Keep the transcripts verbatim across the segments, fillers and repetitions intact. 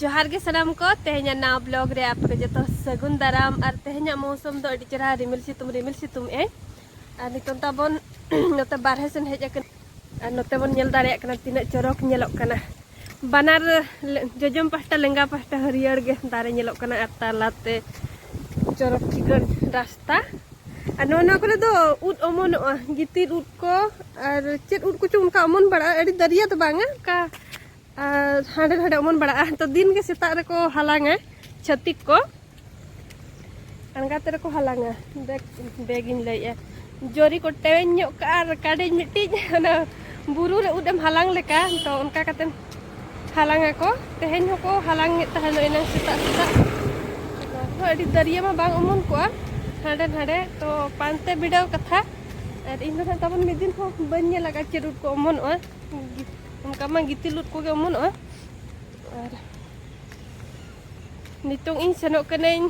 ᱡᱚᱦᱟᱨ ᱜᱮ ᱥᱟᱱᱟᱢ ᱠᱚ, ᱛᱮᱦᱮᱧᱟᱜ ᱱᱟᱣᱟ ᱵᱞᱚᱜ ᱨᱮ ᱟᱯᱮ ᱠᱚ ᱡᱚᱛᱚ ᱥᱟᱹᱜᱩᱱ ᱫᱟᱨᱟᱢ᱾ ᱟᱨ ᱛᱮᱦᱮᱧᱟᱜ ᱢᱳᱣᱥᱚᱢ ᱫᱚ ᱟᱹᱰᱤ ᱪᱮᱦᱨᱟ ᱨᱤᱢᱤᱞ ᱥᱤᱛᱩᱝ, ᱨᱤᱢᱤᱞ ᱥᱤᱛᱩᱝ ᱮᱜᱼᱟᱭ᱾ ᱟᱨ ᱱᱤᱛᱚᱝ ᱛᱟᱵᱚᱱ ᱱᱚᱛᱮ ᱵᱟᱨᱦᱮ ᱥᱮᱱ ᱦᱮᱡ ᱟᱠᱟᱱᱟ᱾ ᱟᱨ ᱱᱚᱛᱮ ᱵᱚᱱ ᱧᱮᱞ ᱫᱟᱲᱮᱭᱟᱜ ᱠᱟᱱᱟ ᱛᱤᱱᱟᱹᱜ ᱪᱚᱨᱚᱠ ᱧᱮᱞᱚᱜ ᱠᱟᱱᱟ᱾ ᱵᱟᱱᱟᱨ ᱞᱮ-, ᱡᱚᱡᱚᱢ ᱯᱟᱦᱴᱟ ᱞᱮᱸᱜᱟ ᱯᱟᱦᱴᱟ ᱦᱟᱹᱨᱭᱟᱹᱲ ᱜᱮ ᱫᱟᱨᱮ ᱧᱮᱞᱚᱜ ᱠᱟᱱᱟ ᱟᱨ ᱛᱟᱞᱟᱛᱮ ᱪᱚᱨᱚᱠ ᱪᱤᱠᱟᱹᱲ ᱨᱟᱥᱛᱟ᱾ ᱟᱨ ᱱᱚᱜᱼᱚ ᱱᱚᱣᱟ ᱠᱚᱨᱮ ᱫᱚ ᱩᱫ ᱚᱢᱚᱱᱚᱜᱼᱟ, ᱜᱤᱛᱤᱞ ᱩᱫ ᱠᱚ ᱟᱨ ᱪᱮᱫ ᱩᱫ ᱠᱚᱪᱚ ᱚᱱᱠᱟ ᱚᱢᱚᱱ ᱵᱟᱲᱟᱜᱼᱟ, ᱟᱹᱰᱤ ᱫᱟᱹᱨᱭᱟᱹ ᱫᱚ ᱵᱟᱝᱟ, ᱚᱱᱠᱟ ᱟᱨ ᱦᱟᱸᱰᱮ ᱱᱟᱰᱮ ᱚᱢᱚᱱ ᱵᱟᱲᱟᱜᱼᱟ᱾ ᱛᱚ ᱫᱤᱱ ᱜᱮ ᱥᱮᱛᱟᱜ ᱨᱮᱠᱚ ᱦᱟᱞᱟᱝᱟ ᱪᱷᱟᱹᱛᱤᱠ ᱠᱚ, ᱟᱬᱜᱟᱛ ᱨᱮᱠᱚ ᱦᱟᱞᱟᱝᱟ᱾ ᱵᱮᱜᱽ, ᱵᱮᱜᱽ ᱤᱧ ᱞᱟᱹᱭᱮᱜᱼᱟ, ᱡᱚᱨᱤ ᱠᱚ ᱴᱮᱣᱮᱧ ᱧᱚᱜ ᱠᱟᱜᱼᱟ ᱟᱨ ᱠᱟᱰᱮᱡ ᱢᱤᱫᱴᱤᱡ ᱚᱱᱟ ᱵᱩᱨᱩ ᱨᱮ ᱩᱫ ᱮᱢ ᱦᱟᱞᱟᱝ ᱞᱮᱠᱟ, ᱛᱚ ᱚᱱᱠᱟ ᱠᱟᱛᱮ ᱦᱟᱞᱟᱝ ᱟᱠᱚ᱾ ᱛᱮᱦᱮᱧ ᱦᱚᱸᱠᱚ ᱦᱟᱞᱟᱝ ᱮᱫ ᱛᱟᱦᱮᱱᱚᱜ ᱮᱱᱟᱝ ᱥᱮᱛᱟᱜ ᱥᱮᱛᱟᱜ᱾ ᱱᱚᱣᱟ ᱦᱚᱸ ᱟᱹᱰᱤ ᱫᱟᱹᱨᱭᱟᱹ ᱢᱟ ᱵᱟᱝ ᱚᱢᱚᱱ ᱠᱚᱜᱼᱟ, ᱦᱟᱸᱰᱮ ᱱᱟᱰᱮ᱾ ᱛᱚ ᱯᱟᱱᱛᱮ ᱵᱤᱰᱟᱹᱣ ᱠᱟᱛᱷᱟ᱾ ᱟᱨ ᱤᱧ ᱫᱚ ᱱᱟᱦᱟᱜ ᱛᱟᱵᱚᱱ ᱢᱤᱫ ᱫᱤᱱ ᱦᱚᱸ ᱵᱟᱹᱧ ᱧᱮᱞ ᱟᱠᱟᱫ ᱪᱮᱫ ᱩᱫ ᱠᱚ ᱚᱢᱚᱱᱚᱜᱼᱟ᱾ ᱚᱱᱠᱟ ᱢᱟ ᱜᱤᱛᱤᱞ ᱩᱫ ᱠᱚᱜᱮ ᱚᱢᱚᱱᱚᱜᱼᱟ᱾ ᱟᱨ ᱱᱤᱛᱚᱝ ᱤᱧ ᱥᱮᱱᱚᱜ ᱠᱟᱹᱱᱟᱹᱧ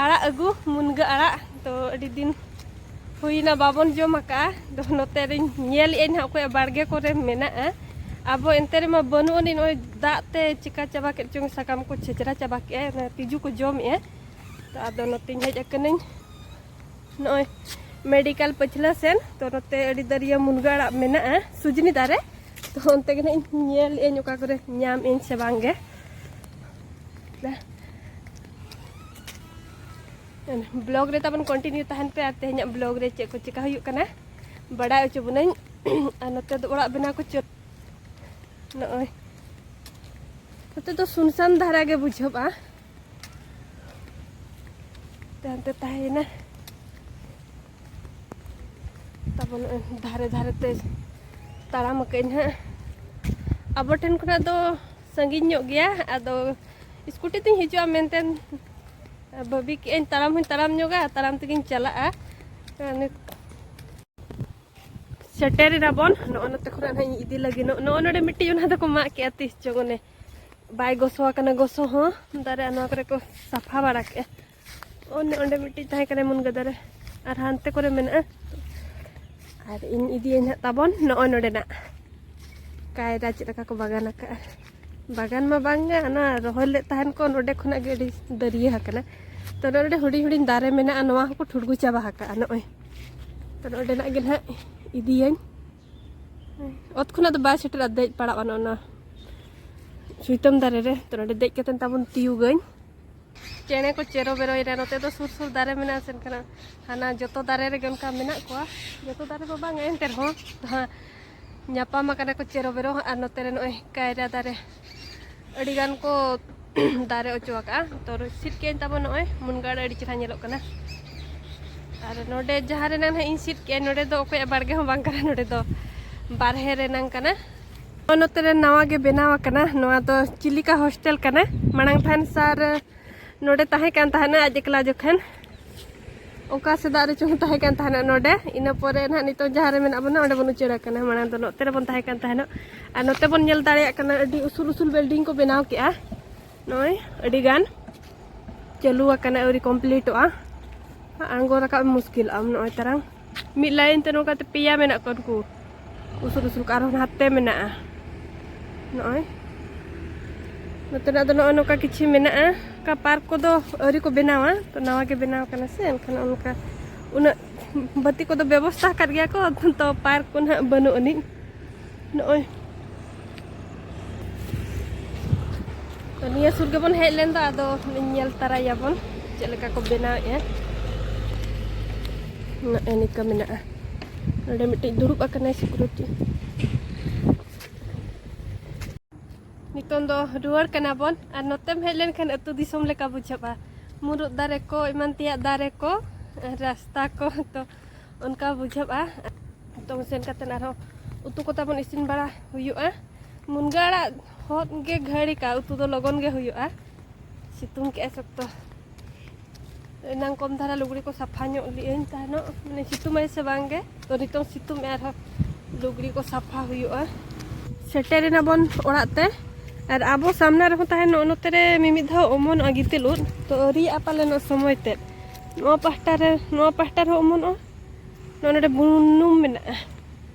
ᱟᱲᱟᱜ ᱟᱹᱜᱩ, ᱢᱩᱱᱜᱟᱹ ᱟᱲᱟᱜ᱾ ᱛᱚ ᱟᱹᱰᱤ ᱫᱤᱱ ᱦᱩᱭᱱᱟ ᱵᱟᱵᱚᱱ ᱡᱚᱢ ᱟᱠᱟᱫᱼᱟ᱾ ᱫᱚ ᱱᱚᱛᱮ ᱨᱤᱧ ᱧᱮᱞᱮᱫᱼᱟᱹᱧ ᱱᱟᱦᱟᱜ ᱚᱠᱚᱭᱟᱜ ᱵᱟᱲᱜᱮ ᱠᱚᱨᱮ ᱢᱮᱱᱟᱜᱼᱟ᱾ ᱟᱵᱚ ᱮᱱᱛᱮ ᱨᱮᱢᱟ ᱵᱟᱹᱱᱩᱜ ᱟᱹᱱᱤᱡ, ᱱᱚᱜᱼᱚᱭ ᱫᱟᱜ ᱛᱮ ᱪᱤᱠᱟ ᱪᱟᱵᱟ ᱠᱮᱫ ᱪᱚᱝ, ᱥᱟᱠᱟᱢ ᱠᱚ ᱪᱷᱮᱪᱨᱟ ᱪᱟᱵᱟ ᱠᱮᱫᱼᱟᱭ, ᱚᱱᱟ ᱛᱤᱡᱩ ᱠᱚ ᱡᱚᱢᱮᱫᱼᱟ᱾ ᱛᱚ ᱟᱫᱚ ᱱᱚᱛᱮᱧ ᱦᱮᱡ ᱟᱠᱟᱱᱟᱹᱧ ᱱᱚᱜᱼᱚᱭ ᱢᱮᱰᱤᱠᱮᱞ ᱯᱟᱹᱪᱷᱞᱟᱹ ᱥᱮᱱ᱾ ᱛᱚ ᱱᱚᱛᱮ ᱟᱹᱰᱤ ᱫᱟᱹᱨᱭᱟᱹ ᱢᱩᱱᱜᱟᱹ ᱟᱲᱟᱜ ᱢᱮᱱᱟᱜᱼᱟ, ᱥᱩᱡᱽᱱᱤ ᱫᱟᱨᱮ᱾ ᱛᱚ ᱚᱱᱛᱮ ᱜᱮ ᱱᱟᱦᱟᱜ ᱤᱧ ᱧᱮᱞᱮᱫᱼᱟᱹᱧ ᱚᱠᱟ ᱠᱚᱨᱮ ᱧᱟᱢᱮᱫᱼᱟᱹᱧ ᱥᱮ ᱵᱟᱝ ᱜᱮ᱾ ᱵᱞᱚᱜ ᱨᱮ ᱛᱟᱵᱚᱱ ᱠᱚᱱᱴᱤᱱᱤᱭᱩ ᱛᱟᱦᱮᱱ ᱯᱮ ᱟᱨ ᱛᱮᱦᱮᱧᱟᱜ ᱵᱞᱚᱜ ᱨᱮ ᱪᱮᱫ ᱠᱚ ᱪᱮᱠᱟ ᱦᱩᱭᱩᱜ ᱠᱟᱱᱟ ᱵᱟᱰᱟᱭ ᱦᱚᱪᱚ ᱵᱚᱱᱟᱹᱧ᱾ ᱟᱨ ᱱᱚᱛᱮ ᱫᱚ ᱚᱲᱟᱜ ᱵᱮᱱᱟᱣ ᱠᱚ ᱪᱚ-, ᱱᱚᱜᱼᱚᱭ ᱱᱚᱛᱮ ᱫᱚ ᱥᱩᱱᱥᱟᱱ ᱫᱷᱟᱨᱟ ᱜᱮ ᱵᱩᱡᱷᱟᱹᱜᱼᱟ᱾ ᱛᱮ ᱦᱟᱱᱛᱮ ᱛᱟᱦᱮᱸᱭᱮᱱᱟ ᱛᱟᱵᱚᱱ ᱱᱚᱜᱼᱚᱭ ᱫᱷᱟᱨᱮ ᱫᱷᱟᱨᱮ ᱛᱮ ᱛᱟᱲᱟᱢ ᱟᱠᱟᱫᱟᱹᱧ ᱦᱟᱸᱜ᱾ ᱟᱵᱚ ᱴᱷᱮᱱ ᱠᱷᱚᱱᱟᱜ ᱫᱚ ᱥᱟᱺᱜᱤᱧ ᱧᱚᱜ ᱜᱮᱭᱟ, ᱟᱫᱚ ᱥᱠᱩᱴᱤ ᱛᱤᱧ ᱦᱤᱡᱩᱜᱼᱟ ᱢᱮᱱᱛᱮ ᱵᱷᱟᱹᱵᱤ ᱠᱮᱜᱼᱟᱹᱧ, ᱛᱟᱲᱟᱢ ᱦᱚᱸᱧ ᱛᱟᱲᱟᱢ ᱧᱚᱜᱟ, ᱛᱟᱲᱟᱢ ᱛᱮᱜᱤᱧ ᱪᱟᱞᱟᱜᱼᱟ᱾ ᱱᱤᱛ ᱥᱮᱴᱮᱨ ᱮᱱᱟ ᱵᱚᱱ᱾ ᱱᱚᱜᱼᱚ ᱱᱚᱛᱮ ᱠᱷᱚᱱᱟᱜ ᱱᱟᱦᱟᱜ ᱤᱧ ᱤᱫᱤ ᱞᱟᱹᱜᱤᱫ᱾ ᱱᱚᱜᱼᱚ ᱱᱚᱰᱮ ᱢᱤᱫᱴᱤᱡ ᱚᱱᱟ ᱫᱚᱠᱚ ᱢᱟᱜ ᱠᱮᱜᱼᱟ ᱛᱤᱥ ᱪᱚᱝ, ᱚᱱᱮ ᱵᱟᱭ ᱜᱚᱥᱚ ᱟᱠᱟᱱᱟ ᱜᱚᱥᱚ ᱦᱚᱸ᱾ ᱫᱟᱨᱮ ᱱᱚᱣᱟ ᱠᱚᱨᱮ ᱠᱚ ᱥᱟᱯᱷᱟ ᱵᱟᱲᱟ ᱠᱮᱜᱼᱟ᱾ ᱚᱱᱮ ᱚᱸᱰᱮ ᱢᱤᱫᱴᱤᱡ ᱛᱟᱦᱮᱸ ᱠᱟᱱᱟ ᱢᱩᱱᱜᱟᱹ ᱫᱟᱨᱮ, ᱟᱨ ᱦᱟᱱᱛᱮ ᱠᱚᱨᱮ ᱢᱮᱱᱟᱜᱼᱟ᱾ ᱟᱨ ᱤᱧ ᱤᱫᱤᱭᱟᱹᱧ ᱦᱟᱸᱜ ᱛᱟᱵᱚᱱ ᱱᱚᱜᱼᱚᱭ ᱱᱚᱰᱮᱱᱟᱜ ᱠᱟᱭᱨᱟ ᱪᱮᱫ ᱞᱮᱠᱟ ᱠᱚ ᱵᱟᱜᱟᱱ ᱟᱠᱟᱜᱼᱟ᱾ ᱵᱟᱜᱟᱱ ᱢᱟ ᱵᱟᱝ ᱜᱮ, ᱚᱱᱟ ᱨᱚᱦᱚᱭ ᱞᱮᱫ ᱛᱟᱦᱮᱱ ᱠᱚ, ᱱᱚᱰᱮ ᱠᱷᱚᱱᱟᱜ ᱜᱮ ᱟᱹᱰᱤ ᱫᱟᱹᱨᱭᱟᱹ ᱟᱠᱟᱱᱟ᱾ ᱛᱚ ᱱᱚᱰᱮ ᱦᱩᱰᱤᱧ ᱦᱩᱰᱤᱧ ᱫᱟᱨᱮ ᱢᱮᱱᱟᱜᱼᱟ, ᱱᱚᱣᱟ ᱦᱚᱸᱠᱚ ᱴᱷᱩᱲᱜᱩ ᱪᱟᱵᱟ ᱟᱠᱟᱜᱼᱟ ᱱᱚᱜᱼᱚᱭ᱾ ᱛᱚ ᱱᱚᱰᱮᱱᱟᱜ ᱜᱮ ᱱᱟᱦᱟᱜ ᱤᱫᱤᱭᱟᱹᱧ᱾ ᱚᱛ ᱠᱷᱚᱱᱟᱜ ᱫᱚ ᱵᱟᱭ ᱥᱮᱴᱮᱨᱟ, ᱫᱮᱡ ᱯᱟᱲᱟᱜᱼᱟ ᱱᱚᱜᱼᱚ ᱱᱚᱣᱟ ᱥᱩᱭᱛᱟᱹᱢ ᱫᱟᱨᱮ ᱨᱮ᱾ ᱛᱚ ᱱᱚᱰᱮ ᱫᱮᱡ ᱠᱟᱛᱮ ᱛᱟᱵᱚᱱ ᱛᱤᱭᱩᱜᱟᱹᱧ᱾ ᱪᱮᱬᱮ ᱠᱚ ᱪᱮᱨᱚ ᱵᱮᱨᱚᱭᱮᱱᱟ᱾ ᱱᱚᱛᱮ ᱫᱚ ᱥᱩᱨ ᱥᱩᱨ ᱫᱟᱨᱮ ᱢᱮᱱᱟᱜᱼᱟ, ᱥᱮ ᱮᱱᱠᱷᱟᱱ ᱦᱟᱱᱟ ᱡᱚᱛᱚ ᱫᱟᱨᱮ ᱨᱮᱜᱮ ᱚᱱᱠᱟ ᱢᱮᱱᱟᱜ ᱠᱚᱣᱟ᱾ ᱡᱚᱛᱚ ᱫᱟᱨᱮ ᱢᱟ ᱵᱟᱝ, ᱮᱱᱛᱮ ᱨᱮᱦᱚᱸ ᱡᱟᱦᱟᱸ ᱧᱟᱯᱟᱢ ᱟᱠᱟᱱᱟ ᱠᱚ ᱪᱮᱨᱚ ᱵᱮᱨᱚ᱾ ᱟᱨ ᱱᱚᱛᱮ ᱨᱮ ᱱᱚᱜᱼᱚᱭ ᱠᱟᱭᱨᱟ ᱫᱟᱨᱮ ᱟᱹᱰᱤ ᱜᱟᱱ ᱠᱚ ᱫᱟᱨᱮ ᱚᱪᱚ ᱟᱠᱟᱫᱼᱟ᱾ ᱛᱚ ᱥᱤᱫ ᱠᱮᱫᱟᱹᱧ ᱛᱟᱵᱚᱱ ᱱᱚᱜᱼᱚᱭ ᱢᱩᱱᱜᱟᱹ ᱟᱲᱟᱜ ᱟᱹᱰᱤ ᱪᱮᱦᱨᱟ ᱧᱮᱞᱚᱜ ᱠᱟᱱᱟ᱾ ᱟᱨ ᱱᱚᱰᱮ ᱡᱟᱦᱟᱸ ᱨᱮ ᱱᱟᱝ ᱦᱟᱸᱜ ᱤᱧ ᱥᱤᱫ ᱠᱮᱫᱼᱟ, ᱱᱚᱰᱮ ᱫᱚ ᱚᱠᱚᱭᱟᱜ ᱵᱟᱲᱜᱮ ᱦᱚᱸ ᱵᱟᱝ ᱠᱟᱱᱟ, ᱱᱚᱰᱮ ᱫᱚ ᱵᱟᱨᱦᱮ ᱨᱮ ᱱᱟᱝ ᱠᱟᱱᱟ᱾ ᱱᱚᱜᱼᱚᱭ ᱱᱚᱛᱮ ᱨᱮ ᱱᱟᱣᱟ ᱜᱮ ᱵᱮᱱᱟᱣ ᱟᱠᱟᱱᱟ, ᱱᱚᱣᱟ ᱫᱚ ᱪᱤᱞᱤᱠᱟ ᱦᱳᱥᱴᱮᱞ ᱠᱟᱱᱟ᱾ ᱢᱟᱲᱟᱝ ᱛᱟᱦᱮᱱ ᱥᱟᱨ ᱱᱚᱰᱮ ᱛᱟᱦᱮᱸ ᱠᱟᱱ ᱛᱟᱦᱮᱱᱟ ᱟᱡ ᱮᱠᱞᱟ ᱡᱚᱠᱷᱚᱱ, ᱚᱠᱟ ᱥᱮᱫᱟᱜ ᱨᱮᱪᱚᱝ ᱛᱟᱦᱮᱸ ᱠᱟᱱ ᱛᱟᱦᱮᱱᱟ ᱱᱚᱰᱮ᱾ ᱤᱱᱟᱹ ᱯᱚᱨᱮ ᱱᱟᱦᱟᱜ ᱱᱤᱛᱚᱜ ᱡᱟᱦᱟᱸ ᱨᱮ ᱢᱮᱱᱟᱜ ᱵᱚᱱᱟ, ᱚᱸᱰᱮ ᱵᱚᱱ ᱩᱪᱟᱹᱲ ᱟᱠᱟᱱᱟ᱾ ᱢᱟᱲᱟᱝ ᱫᱚ ᱱᱚᱛᱮ ᱨᱮᱵᱚᱱ ᱛᱟᱦᱮᱸ ᱠᱟᱱ ᱛᱟᱦᱮᱱᱚᱜ᱾ ᱟᱨ ᱱᱚᱛᱮ ᱵᱚᱱ ᱧᱮᱞ ᱫᱟᱲᱮᱭᱟᱜ ᱠᱟᱱᱟ, ᱟᱹᱰᱤ ᱩᱥᱩᱞ ᱩᱥᱩᱞ ᱵᱤᱞᱰᱤᱝ ᱠᱚ ᱵᱮᱱᱟᱣ ᱠᱮᱜᱼᱟ᱾ ᱱᱚᱜᱼᱚᱭ ᱟᱹᱰᱤ ᱜᱟᱱ ᱪᱟᱹᱞᱩ ᱟᱠᱟᱱᱟ, ᱟᱹᱣᱨᱤ ᱠᱚᱢᱯᱞᱤᱴᱚᱜᱼᱟ᱾ ᱟᱬᱜᱚ ᱨᱟᱠᱟᱵ ᱮᱢ ᱢᱩᱥᱠᱤᱞᱚᱜᱼᱟ᱾ ᱱᱚᱜᱼᱚᱭ ᱛᱟᱨᱟᱝ ᱢᱤᱫ ᱞᱟᱭᱤᱱ ᱛᱮ ᱱᱚᱝᱠᱟ ᱛᱮ ᱯᱮᱭᱟ ᱢᱮᱱᱟᱜ ᱠᱚᱣᱟ ᱩᱱᱠᱩ ᱩᱥᱩᱞ ᱩᱥᱩᱞ ᱠᱚ, ᱟᱨᱦᱚᱸ ᱦᱟᱱᱛᱮ ᱢᱮᱱᱟᱜᱼᱟ᱾ ᱱᱚᱜᱼᱚᱭ ᱱᱚᱛᱮᱱᱟᱜ ᱫᱚ ᱱᱚᱜᱼᱚᱭ ᱱᱚᱝᱠᱟ ᱠᱤᱪᱷᱩ ᱢᱮᱱᱟᱜᱼᱟ᱾ ᱚᱱᱠᱟ ᱯᱟᱨᱠ ᱠᱚᱫᱚ ᱟᱹᱣᱨᱤ ᱠᱚ ᱵᱮᱱᱟᱣᱟ, ᱛᱚ ᱱᱟᱣᱟ ᱜᱮ ᱵᱮᱱᱟᱣ ᱠᱟᱱᱟ ᱥᱮ, ᱮᱱᱠᱷᱟᱱ ᱚᱱᱠᱟ ᱩᱱᱟᱹᱜ ᱵᱟᱹᱛᱤ ᱠᱚᱫᱚ ᱵᱮᱵᱚᱥᱛᱷᱟ ᱟᱠᱟᱫ ᱜᱮᱭᱟ ᱠᱚ, ᱛᱚ ᱯᱟᱨᱠ ᱠᱚ ᱱᱟᱦᱟᱜ ᱵᱟᱹᱱᱩᱜ ᱟᱹᱱᱤᱡ᱾ ᱱᱚᱜᱼᱚᱭ ᱛᱚ ᱱᱤᱭᱟᱹ ᱥᱩᱨ ᱜᱮᱵᱚᱱ ᱦᱮᱡ ᱞᱮᱱ ᱫᱚ, ᱟᱫᱚ ᱧᱮᱞ ᱛᱟᱨᱟᱭᱟᱵᱚᱱ ᱪᱮᱫ ᱞᱮᱠᱟ ᱠᱚ ᱵᱮᱱᱟᱣᱮᱫᱼᱟ᱾ ᱱᱚᱜᱼᱚᱭ ᱱᱤᱝᱠᱟᱹ ᱢᱮᱱᱟᱜᱼᱟ, ᱱᱚᱰᱮ ᱢᱤᱫᱴᱤᱡ ᱫᱩᱲᱩᱵ ᱟᱠᱟᱱᱟᱭ ᱥᱤᱠᱩᱨᱤᱴᱤ᱾ ᱱᱤᱛᱚᱝ ᱫᱚ ᱨᱩᱣᱟᱹᱲ ᱠᱟᱱᱟ ᱵᱚᱱ᱾ ᱟᱨ ᱱᱚᱛᱮᱢ ᱦᱮᱡ ᱞᱮᱱᱠᱷᱟᱱ ᱟᱹᱛᱩ ᱫᱤᱥᱚᱢ ᱞᱮᱠᱟ ᱵᱩᱡᱷᱟᱹᱜᱼᱟ, ᱢᱩᱨᱩᱫ ᱫᱟᱨᱮ ᱠᱚ, ᱮᱢᱟᱱ ᱛᱮᱭᱟᱜ ᱫᱟᱨᱮ ᱠᱚ, ᱨᱟᱥᱛᱟ ᱠᱚ, ᱛᱚ ᱚᱱᱠᱟ ᱵᱩᱡᱷᱟᱹᱜᱼᱟ᱾ ᱱᱤᱛᱚᱝ ᱥᱮᱱ ᱠᱟᱛᱮ ᱟᱨᱦᱚᱸ ᱩᱛᱩ ᱠᱚ ᱛᱟᱵᱚᱱ ᱤᱥᱤᱱ ᱵᱟᱲᱟ ᱦᱩᱭᱩᱜᱼᱟ᱾ ᱢᱩᱱᱜᱟᱹ ᱟᱲᱟᱜ ᱦᱚᱫ ᱜᱮ ᱜᱷᱟᱹᱲᱤᱠᱟ, ᱩᱛᱩ ᱫᱚ ᱞᱚᱜᱚᱱ ᱜᱮ ᱦᱦᱩᱭᱩᱜᱼᱟ᱾ ᱥᱤᱛᱩᱝ ᱠᱮᱜᱼᱟᱭ ᱥᱚᱠᱛᱚ᱾ ᱮᱱᱟᱝ ᱠᱚᱢ ᱫᱷᱟᱨᱟ ᱞᱩᱜᱽᱲᱤ ᱠᱚ ᱥᱟᱯᱷᱟ ᱧᱚᱜ ᱞᱮᱜᱼᱟᱹᱧ ᱛᱟᱦᱮᱱᱚᱜ, ᱢᱟᱱᱮ ᱥᱤᱛᱩᱝ ᱟᱭ ᱥᱮ ᱵᱟᱝ ᱜᱮ᱾ ᱛᱚ ᱱᱤᱛᱚᱝ ᱥᱤᱛᱩᱝ ᱮ ᱟᱨᱦᱚᱸ ᱞᱩᱜᱽᱲᱤ ᱠᱚ ᱥᱟᱯᱷᱟ ᱦᱩᱭᱩᱜᱼᱟ᱾ ᱥᱮᱴᱮᱨ ᱮᱱᱟ ᱵᱚᱱ ᱚᱲᱟᱜ ᱛᱮ᱾ ᱟᱨ ᱟᱵᱚ ᱥᱟᱢᱱᱟ ᱨᱮᱦᱚᱸ ᱛᱟᱦᱮᱱ ᱱᱚᱜᱼᱚ ᱱᱚᱛᱮ ᱨᱮ ᱢᱤᱢᱤᱫ ᱫᱷᱟᱣ ᱚᱢᱚᱱᱚᱜᱼᱟ ᱜᱤᱛᱤᱞ ᱩᱫ, ᱛᱚ ᱟᱹᱣᱨᱤᱭᱟᱜᱼᱟ ᱯᱟᱞᱮᱱᱚᱜ ᱥᱚᱢᱚᱭ ᱛᱮ᱾ ᱱᱚᱣᱟ ᱯᱟᱦᱴᱟ ᱨᱮ, ᱱᱚᱣᱟ ᱯᱟᱦᱴᱟ ᱨᱮᱦᱚᱸ ᱚᱢᱚᱱᱚᱜᱼᱟ᱾ ᱱᱚᱜᱼᱚ ᱱᱚᱰᱮ ᱵᱩᱱᱩᱢ ᱢᱮᱱᱟᱜᱼᱟ᱾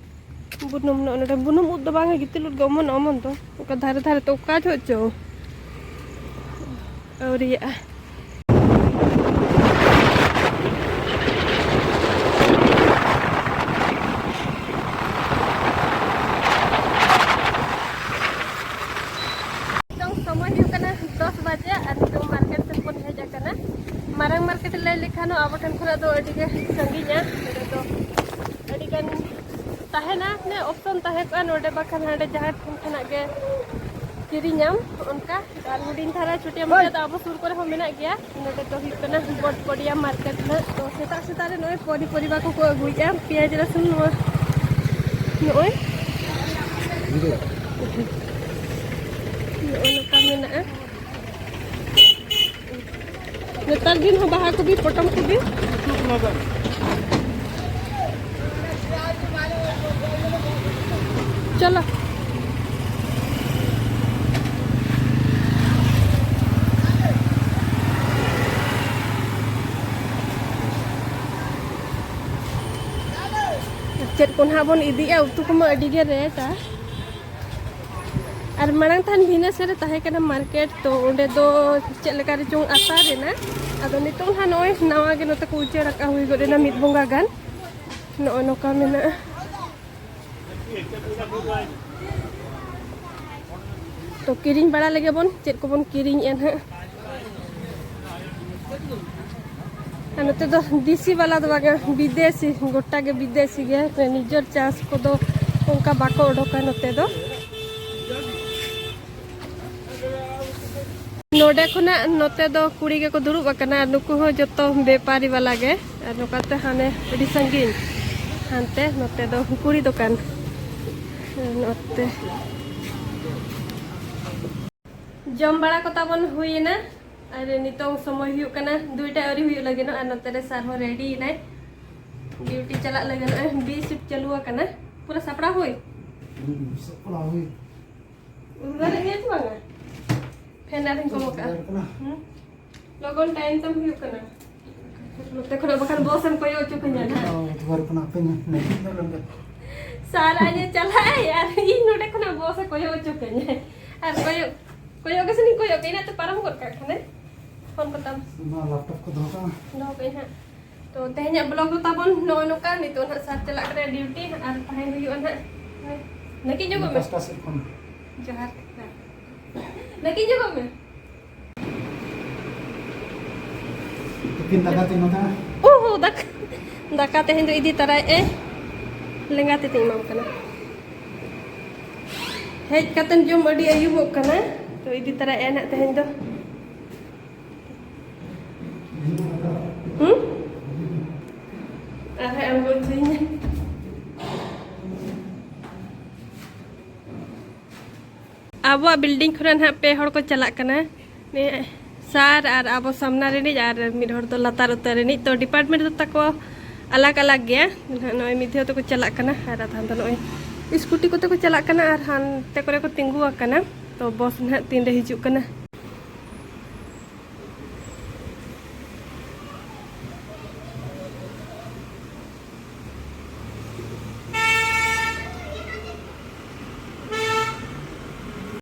ᱵᱩᱱᱩᱢ, ᱱᱚᱜᱼᱚ ᱱᱚᱰᱮ ᱵᱩᱱᱩᱢ ᱩᱫ ᱫᱚ ᱵᱟᱝᱟ, ᱜᱤᱛᱤᱞ ᱩᱫ ᱜᱮ ᱚᱢᱚᱱᱚᱜᱼᱟ ᱚᱢᱚᱱ ᱫᱚ᱾ ᱚᱠᱟ ᱫᱷᱟᱨᱮ ᱫᱷᱟᱨᱮ ᱛᱮ ᱚᱠᱟ ᱡᱚᱦᱚᱜ ᱪᱚ ᱟᱹᱣᱨᱤᱭᱟᱜᱼᱟ᱾ ᱱᱤᱛᱚᱝ ᱥᱚᱢᱚᱭ ᱦᱩᱭᱩᱜ ᱠᱟᱱᱟ ᱫᱚᱥ ᱵᱟᱡᱮ ᱟᱨ ᱱᱤᱛᱚᱝ ᱢᱟᱨᱠᱮᱴ ᱥᱮᱱ ᱵᱚᱱ ᱦᱮᱡ ᱟᱠᱟᱱᱟ᱾ ᱢᱟᱨᱟᱝ ᱢᱟᱨᱠᱮᱴ ᱞᱟᱹᱭ ᱞᱮᱠᱷᱟᱱ ᱦᱚᱸ ᱟᱵᱚ ᱴᱷᱮᱱ ᱠᱷᱚᱱᱟᱜ ᱫᱚ ᱟᱹᱰᱤ ᱜᱮ ᱥᱟᱺᱜᱤᱧᱟ᱾ ᱱᱚᱰᱮ ᱫᱚ ᱟᱹᱰᱤ ᱜᱟᱱ ᱛᱟᱦᱮᱱᱟ, ᱢᱟᱱᱮ ᱚᱯᱥᱚᱱ ᱛᱟᱦᱮᱸ ᱠᱚᱜᱼᱟ ᱱᱚᱰᱮ ᱵᱟᱠᱷᱟᱱ ᱦᱟᱸᱰᱮ ᱡᱟᱦᱟᱸ ᱴᱷᱮᱱ ᱠᱷᱚᱱᱟᱜ ᱜᱮ ᱠᱤᱨᱤᱧᱟᱢ ᱚᱱᱠᱟ᱾ ᱟᱨ ᱦᱩᱰᱤᱧ ᱫᱷᱟᱨᱟ ᱪᱷᱩᱴᱤᱭᱟ ᱢᱟᱨᱠᱮᱴ ᱫᱚ ᱟᱵᱚ ᱥᱩᱨ ᱠᱚᱨᱮ ᱦᱚᱸ ᱢᱮᱱᱟᱜ ᱜᱮᱭᱟ᱾ ᱱᱚᱰᱮ ᱫᱚ ᱦᱩᱭᱩᱜ ᱠᱟᱱᱟ ᱵᱚᱴᱯᱚᱰᱤᱭᱟ ᱢᱟᱨᱠᱮᱴ ᱨᱮᱱᱟᱜ᱾ ᱛᱚ ᱥᱮᱛᱟᱜ ᱥᱮᱛᱟᱜ ᱨᱮ ᱱᱚᱜᱼᱚᱭ ᱯᱚᱱᱤ ᱯᱚᱨᱤᱵᱟ ᱠᱚᱠᱚ ᱟᱹᱜᱩᱭᱮᱫᱼᱟ, ᱯᱮᱸᱭᱟᱡᱽ ᱨᱟᱹᱥᱩᱱ ᱱᱚᱣᱟ ᱱᱚᱜᱼᱚᱭ ᱱᱚᱜᱼᱚᱭ ᱱᱚᱝᱠᱟ ᱢᱮᱱᱟᱜᱼᱟ᱾ ᱱᱮᱛᱟᱨ ᱫᱤᱱ ᱦᱚᱸ ᱵᱟᱦᱟ ᱠᱚᱵᱤ, ᱯᱚᱴᱚᱢ ᱠᱚᱵᱤ᱾ ᱪᱚᱞᱚ᱾ ᱪᱮᱫ ᱠᱚ ᱱᱟᱦᱟᱜ ᱵᱚᱱ ᱤᱫᱤᱭᱮᱜᱼᱟ, ᱩᱛᱩ ᱠᱚᱢᱟ ᱟᱹᱰᱤ ᱜᱮ ᱨᱮᱴᱟ᱾ ᱟᱨ ᱢᱟᱲᱟᱝ ᱛᱟᱦᱮᱱ ᱵᱷᱤᱱᱟᱹᱥᱮ ᱨᱮ ᱛᱟᱦᱮᱸ ᱠᱟᱱᱟ ᱢᱟᱨᱠᱮᱴ, ᱛᱚ ᱚᱸᱰᱮ ᱫᱚ ᱪᱮᱫ ᱞᱮᱠᱟ ᱨᱮᱪᱚᱝ ᱟᱥᱟᱨ ᱮᱱᱟ᱾ ᱟᱫᱚ ᱱᱤᱛᱚᱝ ᱱᱟᱦᱟᱜ ᱱᱚᱜᱼᱚᱭ ᱱᱟᱣᱟ ᱜᱮ ᱱᱚᱛᱮ ᱠᱚ ᱩᱪᱟᱹᱲ ᱟᱠᱟᱫ, ᱦᱩᱭ ᱜᱚᱫ ᱮᱱᱟ ᱢᱤᱫ ᱵᱚᱸᱜᱟ ᱜᱟᱱ᱾ ᱱᱚᱜᱼᱚ ᱱᱚᱝᱠᱟ ᱢᱮᱱᱟᱜᱼᱟ᱾ ᱛᱚ ᱠᱤᱨᱤᱧ ᱵᱟᱲᱟ ᱞᱮᱜᱮ ᱵᱚᱱ, ᱪᱮᱫ ᱠᱚᱵᱚᱱ ᱠᱤᱨᱤᱧᱮᱜᱼᱟ ᱱᱟᱦᱟᱜ᱾ ᱟᱨ ᱱᱚᱛᱮ ᱫᱚ ᱫᱮᱥᱤ ᱵᱟᱞᱟ ᱫᱚ ᱵᱟᱝᱟ, ᱵᱤᱫᱮᱥᱤ, ᱜᱚᱴᱟ ᱜᱮ ᱵᱤᱫᱮᱥᱤ ᱜᱮ᱾ ᱱᱤᱡᱮᱨ ᱪᱟᱥ ᱠᱚᱫᱚ ᱚᱱᱠᱟ ᱵᱟᱠᱚ ᱚᱰᱚᱠᱟ ᱱᱚᱛᱮ ᱫᱚ᱾ ᱱᱚᱰᱮ ᱠᱷᱚᱱᱟᱜ ᱱᱚᱛᱮ ᱫᱚ ᱠᱩᱲᱤ ᱜᱮᱠᱚ ᱫᱩᱲᱩᱵ ᱟᱠᱟᱱᱟ, ᱟᱨ ᱱᱩᱠᱩ ᱦᱚᱸ ᱡᱚᱛᱚ ᱵᱮᱯᱟᱨᱤ ᱵᱟᱞᱟ ᱜᱮ᱾ ᱟᱨ ᱱᱚᱝᱠᱟᱛᱮ ᱦᱟᱱᱮ ᱟᱹᱰᱤ ᱥᱟᱺᱜᱤᱧ, ᱦᱟᱱᱛᱮ ᱱᱚᱛᱮ ᱫᱚ ᱠᱩᱲᱤ ᱫᱚᱠᱟᱱ᱾ ᱱᱚᱛᱮ ᱡᱚᱢ ᱵᱟᱲᱟ ᱠᱚ ᱛᱟᱵᱚᱱ ᱦᱩᱭᱮᱱᱟ, ᱟᱨ ᱱᱤᱛᱚᱝ ᱥᱚᱢᱚᱭ ᱦᱩᱭᱩᱜ ᱠᱟᱱᱟ ᱫᱩᱭᱴᱟ, ᱟᱹᱣᱨᱤ ᱦᱩᱭᱩᱜ ᱞᱟᱹᱜᱤᱫᱚᱜ᱾ ᱟᱨ ᱱᱚᱛᱮ ᱨᱮ ᱥᱟᱨ ᱦᱚᱸ ᱨᱮᱰᱤ ᱮᱱᱟᱭ, ᱰᱤᱭᱩᱴᱤ ᱪᱟᱞᱟᱜ ᱞᱟᱹᱜᱤᱫ᱾ ᱱᱚᱜᱼᱚᱭ ᱵᱤ ᱥᱤᱯᱴ ᱪᱟᱹᱞᱩ ᱟᱠᱟᱱᱟ᱾ ᱯᱩᱨᱟᱹ ᱥᱟᱯᱲᱟᱣ ᱦᱩᱭ? ᱦᱩᱸ, ᱥᱟᱯᱲᱟᱣ ᱦᱩᱭ᱾ ᱩᱫᱽᱜᱟᱹᱨᱮᱫ ᱢᱮᱭᱟ ᱥᱮ ᱵᱟᱝᱟ? ᱯᱷᱮᱱ ᱟᱨᱤᱧ ᱠᱚᱢ ᱟᱠᱟᱫᱼᱟ᱾ ᱩᱫᱽᱜᱟᱹᱨ ᱠᱟᱱᱟ᱾ ᱦᱩᱸ? ᱞᱚᱜᱚᱱ ᱴᱟᱭᱤᱢ ᱛᱟᱢ ᱦᱩᱭᱩᱜ ᱠᱟᱱᱟ᱾ ᱱᱚᱛᱮ ᱠᱷᱚᱱᱟᱜ ᱵᱟᱠᱷᱟᱱ ᱵᱚᱥ ᱮᱢ ᱠᱚᱭᱚᱜ ᱦᱚᱪᱚ ᱠᱟᱹᱧᱟ ᱱᱟᱦᱟᱜ᱾ ᱚ, ᱩᱫᱽᱜᱟᱹᱨ ᱠᱟᱱᱟ, ᱦᱟᱯᱮ ᱧᱮᱞ, ᱧᱮᱞ ᱧᱚᱜ ᱞᱮᱱ ᱜᱮ᱾ ᱥᱟᱨ ᱟᱡ ᱮ ᱪᱟᱞᱟᱜ ᱟᱭ ᱟᱨ ᱤᱧ ᱱᱚᱰᱮ ᱠᱷᱚᱱᱟᱜ ᱵᱚᱥ ᱮ ᱠᱚᱭᱚᱜ ᱦᱚᱪᱚ ᱠᱟᱹᱧᱟᱭ᱾ ᱟᱨ ᱠᱚᱭᱚᱜ, ᱠᱚᱭᱚᱜ ᱜᱮ ᱥᱮᱱᱤᱧ ᱠᱚᱭᱚᱜ ᱠᱟᱹᱧ, ᱤᱱᱟᱹᱜ ᱛᱮ ᱯᱟᱨᱚᱢ ᱜᱚᱫ ᱠᱟᱜ ᱠᱷᱟᱱᱮ ᱯᱷᱳᱱ ᱠᱚᱛᱟᱢ᱾ ᱱᱚᱣᱟ ᱞᱮᱯᱴᱚᱯ ᱠᱚ ᱫᱚᱦᱚ ᱠᱟᱜᱼᱟ᱾ ᱫᱚᱦᱚ ᱠᱟᱹᱧ ᱦᱟᱸᱜ᱾ ᱛᱚ ᱛᱮᱦᱮᱧᱟᱜ ᱵᱞᱚᱜ ᱫᱚ ᱛᱟᱵᱚᱱ ᱱᱚᱜᱼᱚ ᱱᱚᱝᱠᱟ᱾ ᱱᱤᱛᱚᱜ ᱱᱟᱦᱟᱜ ᱥᱟᱨ ᱪᱟᱞᱟᱜ ᱠᱟᱱᱟᱭ ᱰᱤᱭᱩᱴᱤ ᱟᱨ ᱛᱟᱦᱮᱸ ᱦᱩᱭᱩᱜᱼᱟ ᱱᱟᱦᱟᱜ᱾ ᱱᱟᱹᱠᱤᱡ ᱧᱚᱜᱚᱜ ᱢᱮ᱾ ᱯᱟᱥᱴᱟ ᱥᱮᱫ ᱠᱷᱚᱱ᱾ ᱡᱚᱦᱟᱨ᱾ ᱱᱟᱹᱠᱤᱡ ᱧᱚᱜᱚᱜ ᱢᱮ᱾ ᱛᱤᱠᱤᱱ ᱫᱟᱠᱟ ᱛᱤᱧ ᱮᱢᱟ ᱠᱟᱱᱟ᱾ ᱳᱦᱳ, ᱫᱟᱠᱟ, ᱫᱟᱠᱟ ᱛᱮᱦᱮᱧ ᱫᱚ ᱤᱫᱤ ᱛᱟᱨᱟᱭᱮᱫ ᱟᱭ᱾ ᱞᱮᱸᱜᱟ ᱛᱤ ᱛᱤᱧ ᱮᱢᱟᱢ ᱠᱟᱱᱟ᱾ ᱦᱮᱡ ᱠᱟᱛᱮᱢ ᱡᱚᱢ ᱟᱹᱰᱤ ᱟᱹᱭᱩᱵᱚᱜ ᱠᱟᱱᱟ᱾ ᱛᱚ ᱤᱫᱤ ᱛᱟᱨᱟᱭᱮᱫ ᱟᱭ ᱱᱟᱜ ᱛᱮᱦᱮᱧ ᱫᱚ᱾ ᱦᱩᱸ? ᱟᱨ ᱦᱟᱸᱜ ᱟᱬᱜᱚ ᱦᱚᱪᱚᱭᱤᱧᱟ᱾ ᱟᱵᱚᱣᱟᱜ ᱵᱤᱞᱰᱤᱝ ᱠᱷᱚᱱᱟᱜ ᱱᱟᱦᱟᱜ ᱯᱮ ᱦᱚᱲ ᱠᱚ ᱪᱟᱞᱟᱜ ᱠᱟᱱᱟ᱾ ᱱᱤᱭᱟᱹ ᱥᱟᱨ ᱟᱨ ᱟᱵᱚ ᱥᱟᱢᱱᱟ ᱨᱤᱱᱤᱡ ᱟᱨ ᱢᱤᱫ ᱦᱚᱲ ᱫᱚ ᱞᱟᱛᱟᱨ ᱩᱛᱟᱹᱨ ᱨᱤᱱᱤᱡ᱾ ᱛᱚ ᱰᱤᱯᱟᱨᱴᱢᱮᱱᱴ ᱫᱚ ᱛᱟᱠᱚ ᱟᱞᱟᱜᱽ ᱟᱞᱟᱜᱽ ᱜᱮᱭᱟ᱾ ᱱᱟᱦᱟᱜ ᱱᱚᱜᱼᱚᱭ ᱢᱤᱫ ᱫᱷᱟᱣ ᱛᱮᱠᱚ ᱪᱟᱞᱟᱜ ᱠᱟᱱᱟ ᱟᱨ ᱟᱫᱷᱟᱱ ᱫᱚ ᱱᱚᱜᱼᱚᱭ ᱥᱠᱩᱴᱤ ᱠᱚᱛᱮ ᱠᱚ ᱪᱟᱞᱟᱜ ᱠᱟᱱᱟ ᱟᱨ ᱦᱟᱱᱛᱮ ᱠᱚᱨᱮ ᱠᱚ ᱛᱤᱸᱜᱩ ᱟᱠᱟᱱᱟ᱾ ᱛᱚ ᱵᱚᱥ ᱱᱟᱦᱟᱜ ᱛᱤᱱᱨᱮ ᱦᱤᱡᱩᱜ ᱠᱟᱱᱟ᱾